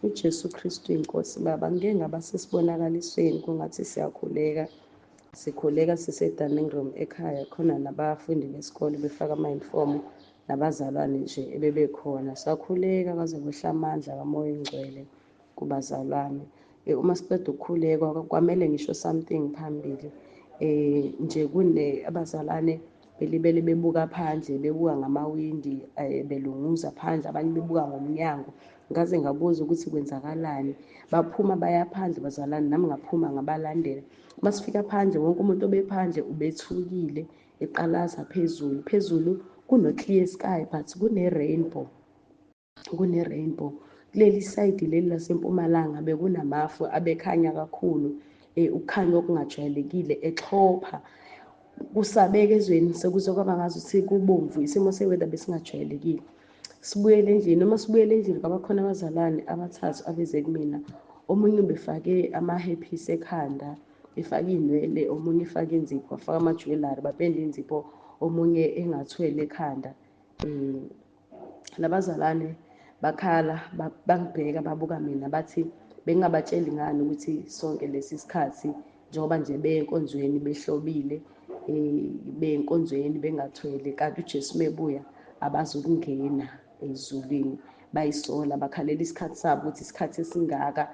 UJesu Kristu inkosi baba. Ngike ngaba sesibonakalisweni kungathi siyakhuleka, sikhuleka sise-dining room ekhaya, khona nabafundi besikole befaka ama-uniform nabazalwane nje ebebekhona. Sakhuleka kwaze kwehla amandla kaMoya oNgcwele kubazalwane. Uma siqeda ukukhuleka kwamele ngisho something phambili. Nje kune abazalwane belibele bebuka phandle, bebuka ngamawindi, belunguza phandle, abanye bebuka ngomnyango. Ngaze ngabuza ukuthi kwenzakalani. Baphuma baya phandle bazalwane, nami ngaphuma ngabalandela. Masifika phandle, wonke umuntu obephandle ubethukile, eqalaza phezulu. Phezulu kuno-clear sky but kune-rainbow, kune-rainbow. Kuleli sayidi leli lasempumalanga bekunamafu abekhanya kakhulu, ukukhanya okungajwayelekile, exhopha kusabeka ezweni, sekuze kwaba ngazuthi kubomvu, isimo se-weather besingajwayelekile. Sibuyele endlini, noma sibuyele endlini kwabakhona abazalwane abathathu abeze kumina. Omunye ubefake ama-hairpiece ekhanda, efake iy'nwele, omunye efake inzipho, afake ama-jewellery, bapende inzipho, omunye engathwele ekhanda. Labazalwane bakhala, bangibheka, babuka mina, bathi bengingabatsheli ngani ukuthi sonke lesi sikhathi njengoba nje beye enkonzweni behlobile, beye enkonzweni bengathwele, kanti uJesu mebuya abazukungena ezulwini. Bayisola, bakhalela isikhathi sabo ukuthi isikhathi esingaka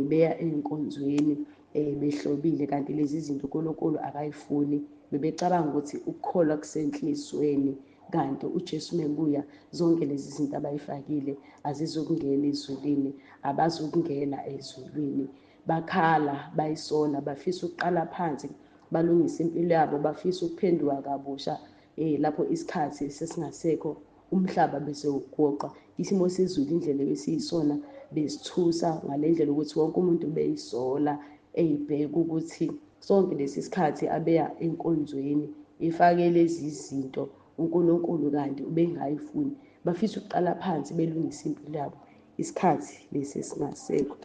beya enkonzweni behlobile, kanti lezi zinto uNkulunkulu akayifuni. Bebecabanga ukuthi ukukholwa kusenhlizweni, kanti uJesu mebuya zonke lezi zinto abayifakile azizukungena ezulwini, abazukungena ezulwini. Bakhala, bayisola, bafisa ukuqala phansi balungise impilo yabo, bafisa ukuphenduka kabusha lapho isikhathi sesingasekho, umhlaba bese ugoqa. Isimo sezulu indlela ebesiyisona besithusa ngale ndlela ukuthi wonke umuntu beyisola, eyibheka ukuthi sonke lesi sikhathi abeya enkonzweni efake lezi zinto uNkulunkulu kanti ubengayifuni. Bafisa ukuqala phansi belungise impilo yabo, isikhathi lesi esingasekho.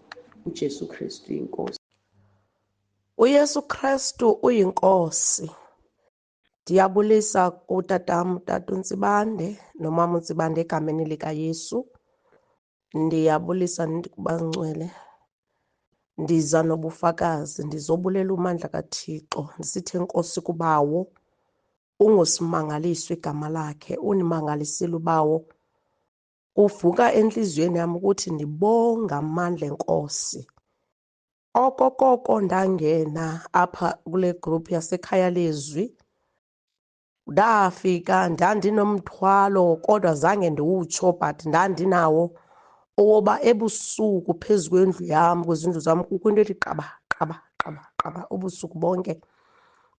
uJesu Kristu inkosi. UYesu Kristu uyinkosi. Ndiyabulisa kutatam utata uNtsibande nomama uNtsibande egameni likaYesu. Ndiyabulisa kubangcwele. Ndiza nobufakazi, ndizobulela umandla kaThixo. Ndisithi enkosi kubawo, ungusimangaliso igama lakhe, unimangalisile ubawo. Kuvuka entliziyweni yam ukuthi ndibonga amandla enkosi. Okokoko ndangena apha kule group yasekhaya lezwi, ndafika ndandinomthwalo kodwa zange ndiwutsho, but ndandinawo owoba ebusuku phezu kwendlu yam, kwizindlu zam kukho into ethi qaba qaba qaba qaba ubusuku bonke.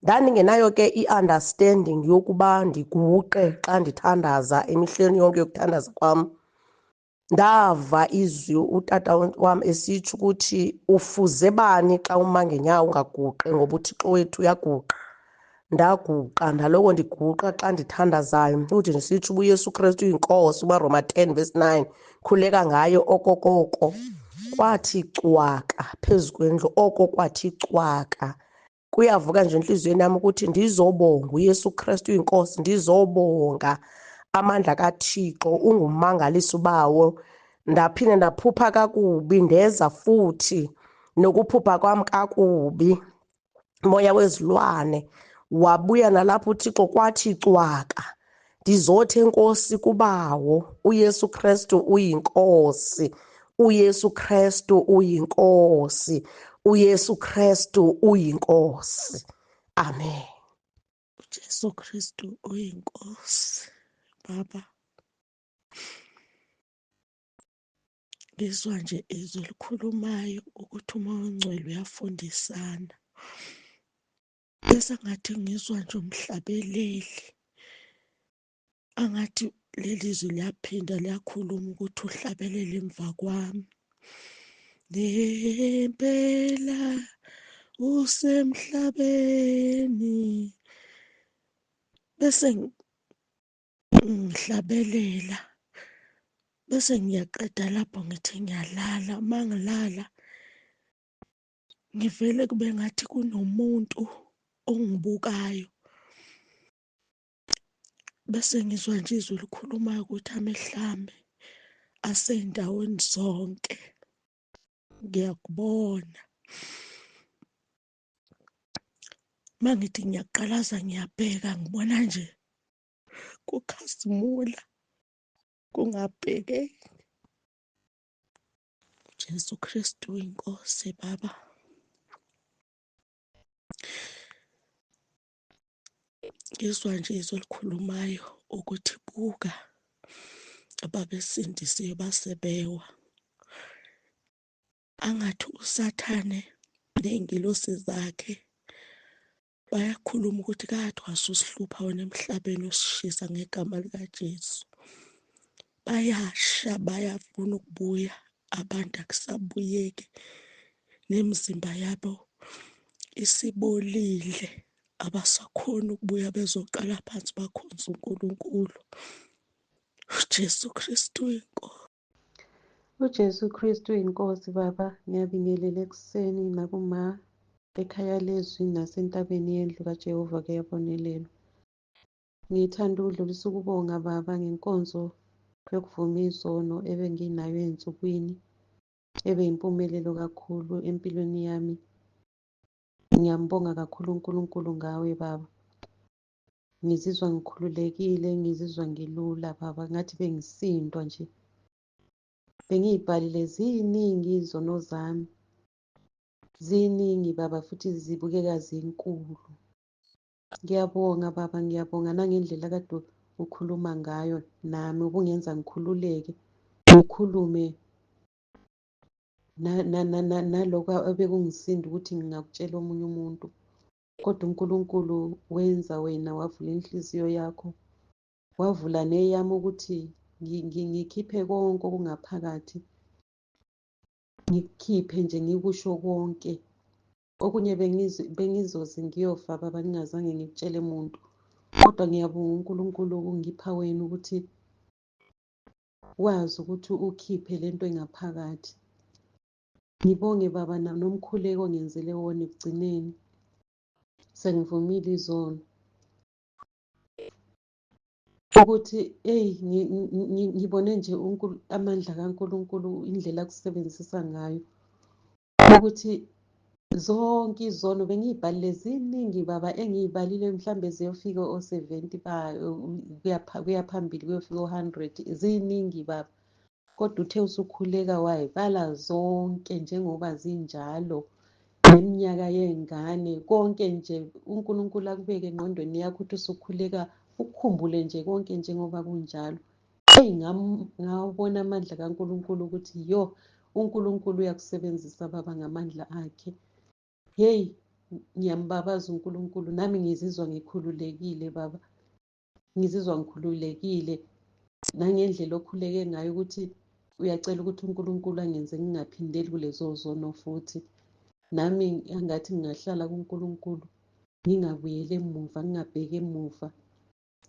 Ndandingenayo ke i-understanding yokuba ndiguqe xa ndithandaza emihleni yonke yokuthandaza kwam. Ndava izwi utata wam esitsho ukuthi ufuze bani xa uma ngenyawo ungaguqi, ngoba uThixo wethu uyaguqa. Ndaguqa, ndaloko ndiguqa xa ndithandazayo, uthi ndisitsho uba uYesu Kristu uyinkosi, ubaRoma 10 verse 9, khuleka ngayo okokoko. Kwathi cwaka phezu kwendlu, oko kwathi cwaka. Kuyavuka nje enhliziyweni yami ukuthi ndizobonga uYesu Kristu uyinkosi, ndizobonga amandla kaThixo, ungumangaliso ubawo. Ndaphinde ndaphupha kakubi, ndeza futhi nokuphupha kwam kakubi, moya wezilwane wabuya nalapho uThixo, kwathi cwaka. Ndizothi enkosi kubawo, uYesu Kristu uyinkosi, uYesu Kristu uyinkosi, uYesu Kristu uyinkosi. Amen. uJesu Kristu uyinkosi. Baba, ngizwa nje izwi elikhulumayo ukuthi uMoya oNgcwele uyafundisana. Bese ngathi ngizwa nje umhlabeleli angathi leli zwi liyaphinda liyakhuluma ukuthi uhlabelele emva kwami. Ngempela usemhlabeni. Bese ngihlabelela, bese ngiyaqeda lapho ngithi ngiyalala. Uma ngilala ngivele kube ngathi kunomuntu ongibukayo, bese ngizwa nje izwi likhulumayo ukuthi amehlo ami asey'ndaweni zonke. Ngiyakubona. Mangithi ngiyaqalaza ngiyabheka ngibona nje kukhazimula kungabhekeki. Jesu Kristu inkosi Baba. Ngizwa nje izwi elikhulumayo ukuthi buka ababesindisiwe basebewa. Angathi uSathane ney'ngilosi zakhe bayakhuluma ukuthi kade wasusihlupha wena emhlabeni usishisa ngegama likaJesu. Bayasha bayafuna ukubuya abantu akusabuyeki nemizimba yabo isibolile abasakhoni ukubuya bezoqala phansi bakhonze uNkulunkulu. uJesu Kristu inkosi. UJesu Kristu inkosi Baba, ngiyabingelela ekuseni nakuma ekhaya lezwi nasentabeni yendlu kaJehova kuyabonelelwa. Ngithanda ukudlulisa ukubonga Baba ngenkonzo yokuvuma izono ebenginayo ey'nsukwini ebe yimpumelelo kakhulu empilweni yami. Ngiyambonga kakhulu uNkulunkulu ngawe Baba. Ngizizwa ngikhululekile, ngizizwa ngilula Baba, ngathi bengisindwa nje. Bengiy'bhalile ziningi izono zami, ziningi Baba futhi zibukeka zinkulu. Ngiyabonga Baba, ngiyabonga nangendlela kade ukhuluma ngayo nami, ubungenza ngikhululeke, ngikhulume nalokho ebekungisinda ukuthi ngingakutshela omunye umuntu. Kodwa uNkulunkulu wenza wena wavula inhliziyo yakho, wavula neyami ukuthi ngikhiphe konke okungaphakathi, ngikukhiphe nje ngikusho konke. Okunye bengizoze ngiyofa Baba ngingazange ngikutshele muntu. Kodwa ngiyabonga uNkulunkulu ukungipha wena ukuthi wazi ukuthi ukhiphe lento engaphakathi. Ngibonge Baba nomkhuleko ongenzele wona ekugcineni. Sengivumile izono. Ukuthi eyi ngibone nje amandla kaNkulunkulu indlela akusebenzisa ngayo. Ukuthi zonke izono bengiy'bhalile ziningi Baba engiy'balile mhlambe ziyofika o-70 kuya phambili kuyofika o-100 ziningi Baba. Kodwa uthe usukhuleka wayibala zonke njengoba zinjalo neminyaka yey'ngane konke nje uNkulunkulu akubeke engqondweni yakho ukuthi usukhuleka ukukhumbule nje konke njengoba kunjalo. Eyi ngawubona amandla kaNkulunkulu ukuthi yo uNkulunkulu uyakusebenzisa Baba ngamandla akhe. Hey ngiyambabaza uNkulunkulu nami ngizizwa ngikhululekile Baba. Ngizizwa ngikhululekile nangendlela okhuleke ngayo ukuthi uyacela ukuthi uNkulunkulu angenze ngingaphindeli kulezo zono futhi. Nami angathi ngingahlala kuNkulunkulu ngingabuyeli emuva, ngingabheki emuva.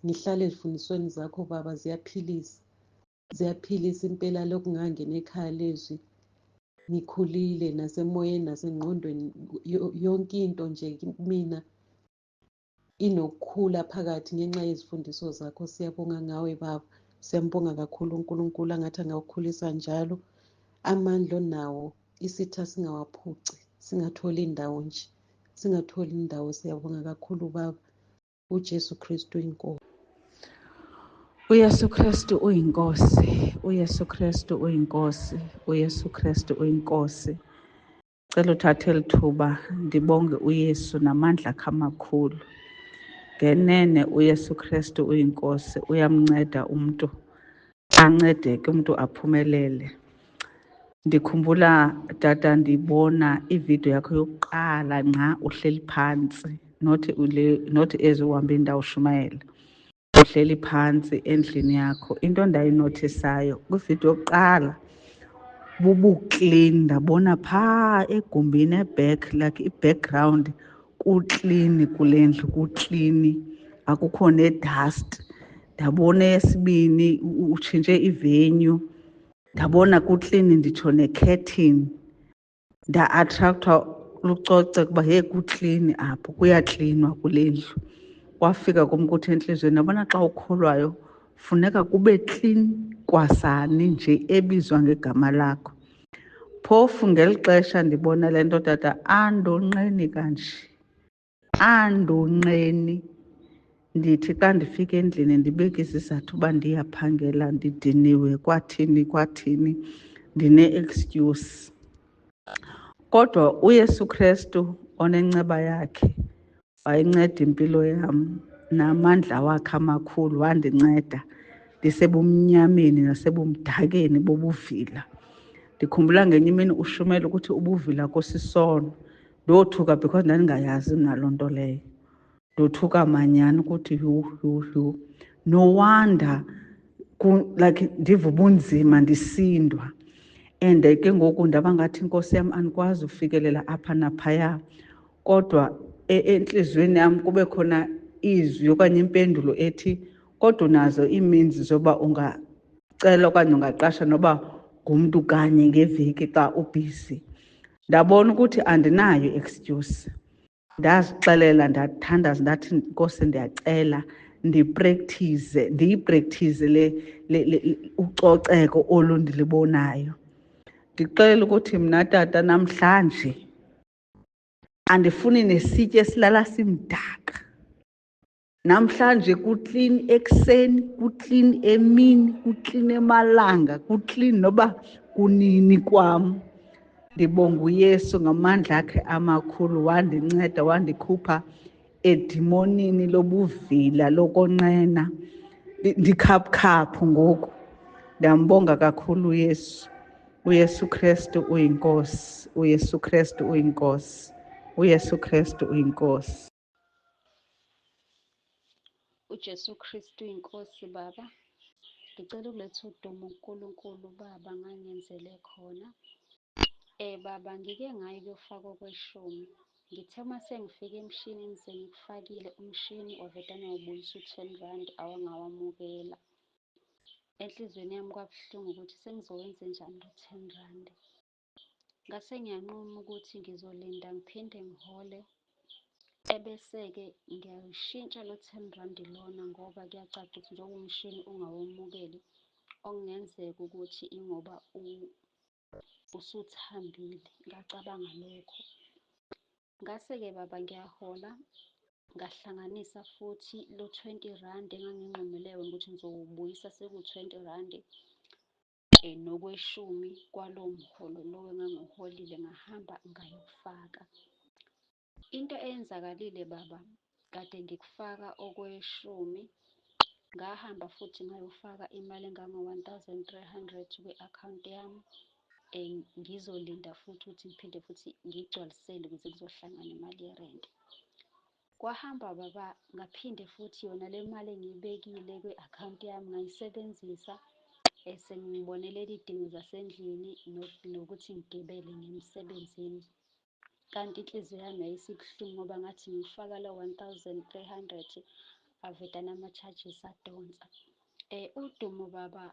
Ngihlale ezifundisweni zakho Baba, ziyaphilisa. Ziyaphilisa impela lokhu ngangena ekhaya lezwi. Ngikhulile nasemoyeni nasengqondweni yonke into nje mina inokukhula phakathi ngenxa yezifundiso zakho. Siyabonga ngawe Baba. Siyambonga kakhulu uNkulunkulu angathi angawukhulisa njalo. Amandla onawo isitha singawaphuci, singatholi indawo nje. Singatholi indawo. Siyabonga kakhulu Baba. uJesu Kristu inkosi. uYesu Kristu uyinkosi. uYesu Kristu uyinkosi. uYesu Kristu uyinkosi. Cela uthathe lithuba ndibonge uYesu namandla akhe amakhulu. Ngenene uYesu Kristu uyinkosi, uyamnceda umntu ancedeke, umntu aphumelele. Ndikhumbula tata ndibona ividiyo yakho yokuqala ngqa uhleli phantsi, not ezi uhamba indawo ushumayela. Uhleli phantsi endlini yakho. Into endayinothisayo kwividiyo yokuqala bubuklini, ndabona phaa egumbini eback, like i-background kuklini kule ndlu, kuklini akukho nedust. Ndabona eyesibini utshintshe ivenue, ndabona kuklini nditsho nekhethini. Nda-attractwa lucoceko uba heyi kuklini apho, kuyaklinwa kule ndlu. Kwafika kum kuthi entliziyweni, yabona xa ukholwayo funeka kube clean kwasani nje ebizwa ngegama lakho. Phofu ngeli xesha ndibona le nto tata, andonqeni kanje, andonqeni. Ndithi xa ndifika endlini ndibeke izizathu uba ndiyaphangela, ndidiniwe, kwathini kwathini, ndine-excuse. Kodwa uYesu Krestu onenceba yakhe wayinceda impilo yam namandla wakhe amakhulu wandinceda ndisebumnyameni nasebumdakeni bobuvila. Ndikhumbula ngenye imini ushumela ukuthi ubuvila kusisono. Ndothuka because ndandingayazi mna loo nto leyo. Ndothuka manyhani ukuthi yhu yhu yhu, no wonder like ndiva ubunzima ndisindwa. And ke ngoku ndaba ngathi inkosi yam andikwazi ufikelela apha naphaya, kodwa entliziyweni yam kube khona izwi okanye impendulo ethi kodwa unazo ii-means zoba ungacela okanye ungaqasha noba ngumntu kanye ngeveki xa ubhizi. Ndabona ukuthi andinayo i-excuse. Ndazixelela, ndathandaza, ndathi Nkosi ndiyacela ndiprekthize, ndiyiprekthize le ucoceko olu ndilibonayo. Ndixelela ukuthi mna tata namhlanje andifuni nesitya esilala simdaka. Namhlanje kuklini ekuseni, kuklini emini, kuklini emalanga, kuklini noba kunini kwam. Ndibonga uYesu ngamandla akhe amakhulu, wandinceda wandikhupha edimonini lobuvila lokonqena. Ndikhaphukhaphu ngoku. Ndiyambonga kakhulu uYesu. UYesu Krestu uyiNkosi, uYesu Krestu uyiNkosi, uYesu Krestu uyiNkosi. UJesu Kristu inkosi baba. Ngicela ukuletha udumo kuNkulunkulu baba ngangenzele khona. Baba ngike ngaye kuyofaka okweshumi. Ngithe uma sengifika emshinini sengikufakile umshini wavedane wabuyisa u-ten rand awangawamukela. Enhliziyweni yami kwabuhlungu ukuthi sengizowenzenjani lo ten rand. Ngase ngiyanquma ukuthi ngizolinda ngiphinde ngihole, ebese-ke ngiyawushintsha lo ten randi lona ngoba kuyacaca ukuthi njengoba umshini ungawamukeli, okungenzeka ukuthi ingoba usuthambile. Ngacabanga lokho. Ngase-ke baba ngiyahola, ngahlanganisa futhi lo 20 rand enganginqumele wona ukuthi ngizowubuyisa seku-20 rand nokweshumi kwalowo mholo lowo engangiwuholile, ngahamba ngayokufaka. Into eyenzakalile baba, kade ngikufaka okweshumi, ngahamba futhi ngayofaka imali engango-one thousand three hundred kwi-akhawunti yami. Ngizolinda futhi ukuthi ngiphinde futhi ngiyigcwalisele ukuze kuzohlangana imali yerenti. Kwahamba baba, ngaphinde futhi yona le mali engiyibekile kwi-akhawunti yami ngayisebenzisa sengibonelela iy'dingo zasendlini nokuthi ngigibele ngiye emsebenzini. Kanti inhliziyo yami yayisibuhlungu ngoba ngathi ngifaka la 1300 avedane ama-charges adonsa. Udumo baba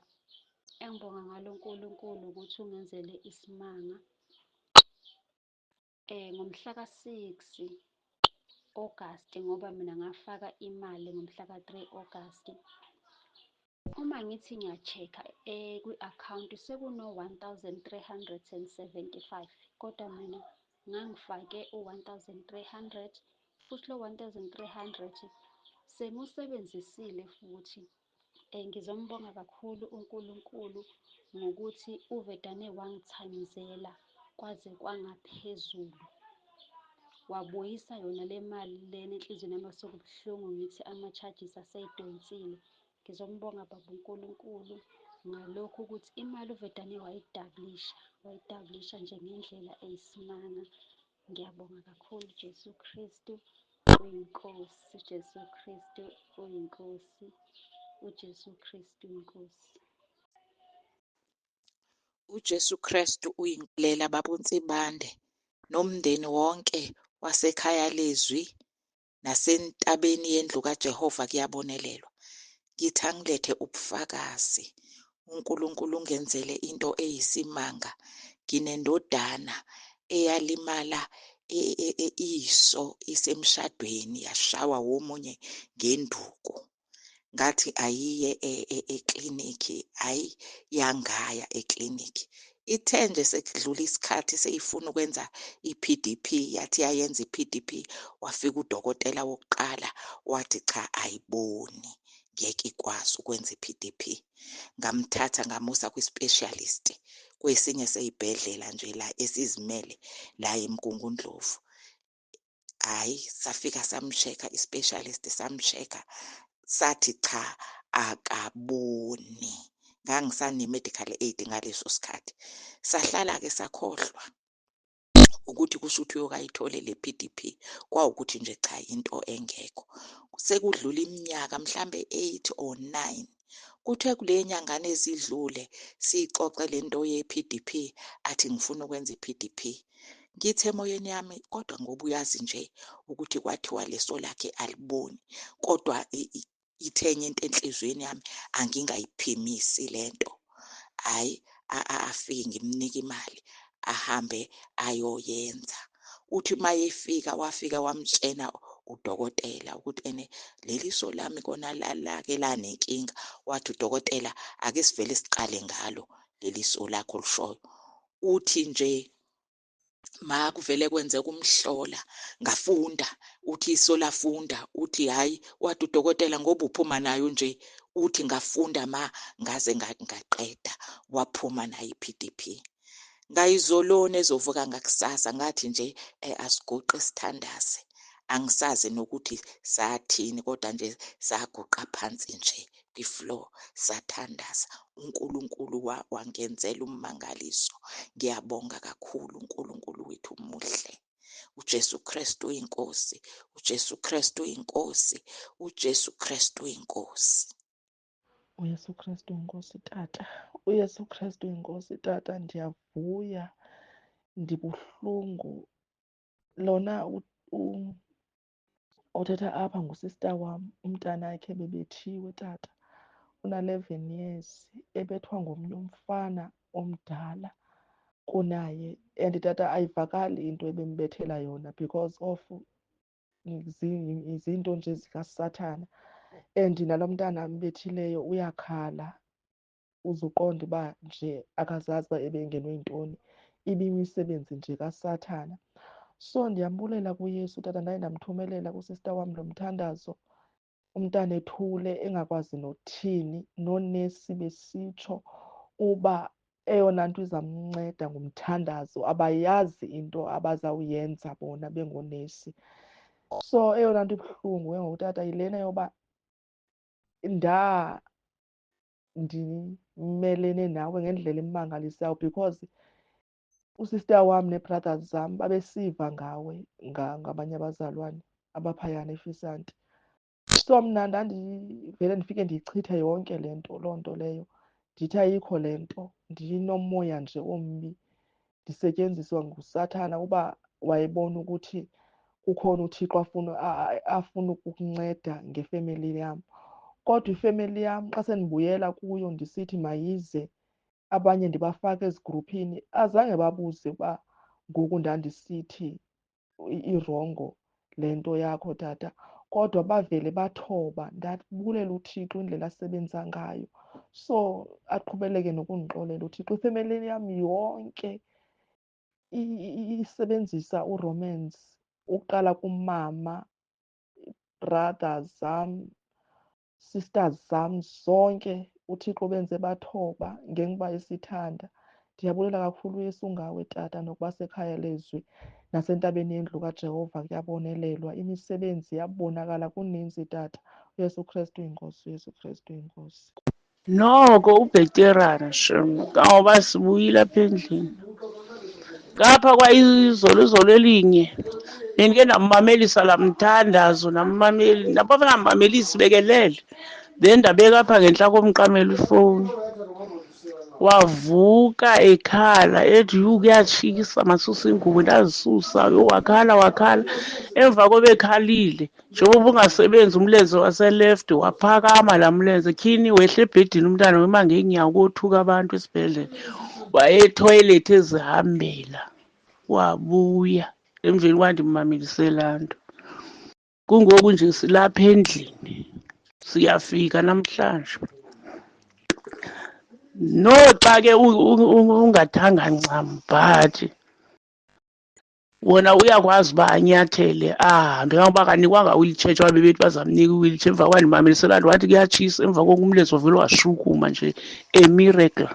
engibonga ngalo uNkulunkulu ukuthi ungenzele isimanga. Ngomhla ka-6 August ngoba mina ngafaka imali ngomhla ka-3 August. Uma ngithi ngiya-check-a kwi-akhawunti sekuno-1375 kodwa mina ngangifake u-1300 futhi lo 1300 sengiwusebenzisile futhi. Ngizombonga kakhulu uNkulunkulu ngokuthi uvedane wangithayimizela kwaze kwangaphezulu. Wabuyisa yona le mali lena enhliziyweni yami sekubuhlungu ngithi ama-charges aseyidonsile. Ngizombonga baba uNkulunkulu ngalokhu ukuthi imali uvedane wayidabulisha, wayidabulisha nje ngendlela eyisimanga. Ngiyabonga kakhulu Jesu Kristu uyiNkosi, uJesu Kristu uyiNkosi, uJesu Kristu uyiNkosi. UJesu Kristu uyinkolela baba uNsibande nomndeni wonke wasekhaya lezwi nasentabeni yendlu kaJehova kuyabonelelwa. Ngithi angilethe ubufakazi. uNkulunkulu ungenzele into eyisimanga. Nginendodana eyalimala iso isemshadweni yashawa womunye ngenduku. Ngathi ayiye eklinikhi, hhayi yangaya eklinikhi. Ithe nje sekudlula isikhathi seyifuna ukwenza i-P_D_P, yathi yayenza i-P_D_P, wafika udokotela wokuqala wathi cha ayiboni, ngeke ikwazi ukwenza i-P_D_P. Ngamthatha ngamusa kwi-specialist kwesinye sey'bhedlela nje la esizimele la eMgungundlovu. Hhayi, safika samshekha i-specialist samshekha, sathi cha akaboni. Ngangisane-medical aid ngaleso sikhathi. Sahlala-ke sakhohlwa ukuthi kusho ukuthi uyoke ayithole le P_D_P, kwawukuthi nje cha into engekho. Sekudlule iminyaka mhlambe 8 or 9, kuthe kule nyangana ezidlule siyixoxe le nto ye-P_D_P, athi ngifuna ukwenza i-P_D_P. Ngithi emoyeni yami kodwa ngoba uyazi nje ukuthi kwathiwa leso lakhe aliboni, kodwa ithe enye into enhliziyweni yami angingayiphimisi lento. Hhayi, afike ngimnike imali ahambe ayoyenza. Uthi uma efika wafika wamtshena udokotela ukuthi ene leli so lami kona lake lanenkinga. Wathi udokotela ake sivele siqale ngalo leli so lakho olishoyo. Uthi nje ma kuvele kwenzeka umhlola ngafunda, uthi iso lafunda, uthi hhayi, wathi udokotela ngoba uphuma nayo nje, uthi ngafunda ma ngaze ngaqeda, waphuma nayo i-P_D_P. Ngayizolona ezovuka ngakusasa ngathi nje asiguqe sithandaze, angisazi nokuthi sathini kodwa nje saguqa phansi nje kwi-floor sathandaza. uNkulunkulu wangenzela ummangaliso. Ngiyabonga kakhulu, uNkulunkulu wethu muhle. uJesu Kristu uyinkosi, uJesu Kristu uyinkosi, uJesu Kristu uyinkosi. UYesu Kristu uyinkosi tata, uYesu Kristu uyinkosi tata. Ndiyavuya, ndibuhlungu. Lona othetha apha ngusista wam, umntanakhe bebethiwe tata, una-11 years, ebethwa ngomnye umfana omdala kunaye. And tata ayivakali into ebembethela yona because of zinto nje zikaSathana. And nalo mntana ambethileyo uyakhala, uzuqonda uba nje akazazi uba ebengenwe yintoni, ibimisebenzi nje kaSathana. So ndiyambulela kuYesu tata, ndaye ndamthumelela kusista wam lo mthandazo, umntana ethule engakwazi nothini, noonesi besitsho uba eyona nto izamnceda ngumthandazo, abayazi into abazawuyenza bona bengoonesi. So eyona nto ibuhlungu ke ngoku tata yilena yoba ndimelene nawe ngendlela emangalisayo, because usista wam nee-brothers zam babesiva ngawe ngabanye abazalwane abaphayana eFisanti. So mna ndandivele ndifike ndiyichithe yonke le nto, loo nto leyo, ndithi ayikho le nto, ndinomoya nje ombi, ndisetyenziswa nguSathana uba wayebona ukuthi kukhona uThixo afuna ukukunceda ngefemeli yam. Kodwa ifemeli yam xa sendibuyela kuyo ndisithi mayize, abanye ndibafake ezigruphini, azange babuze uba ngoku ndandisithi irongo le nto yakho tata, kodwa bavele bathoba. Ndabulela uThixo indlela asebenza ngayo. So aqhubeleke nokundixolela uThixo. Ifemeli yam yonke isebenzisa uRomans, uqala kumama, brothers zam, sisters zam zonke, uThixo benze bathoba ngenxa esithanda. Ndiyabulela kakhulu uYesu ngawe tata, nokuba sekhaya lezwi nasentabeni yendlu kaJehova kuyabonelelwa, imisebenzi iyabonakala kuninzi tata. uYesu Kristu uyinkosi, uYesu Kristu uyinkosi. Noko ubheterana shem, kangoba sibuyile apha endlini. Ngapha kwayizolo, izolo elinye bendike ndammamelisa laa mthandazo, nammameli ndapha ngammamelisi bekelele, then ndabeka apha ngentla komqamelo ifowuni. Wavuka ekhala ethi yhu kuyatshisa, masuse ingubo. Ndazisusa, yho wakhala wakhala. Emva koba ekhalile njengoba ungasebenzi umlenze waseleft, waphakama laa mlenze, tyhini wehla ebhedini umntana wema ngeenyawo kothuka abantu esibhedlele. Waye ethoyilethi ezihambela, wabuya emveni kwa ndimmamelise laa nto. Kungoku nje silapha endlini, siyafika namhlanje. Noxa ke ungathanga ncam, but wona uyakwazi uba anyathele ahambe, kangoba akanikwanga wheelchair, njengoba bebethi bazamnika i-wheelchair. Emva kwandimameliselani wathi kuyatshisa, emva koko umlenze wavele washukuma nje, a miracle.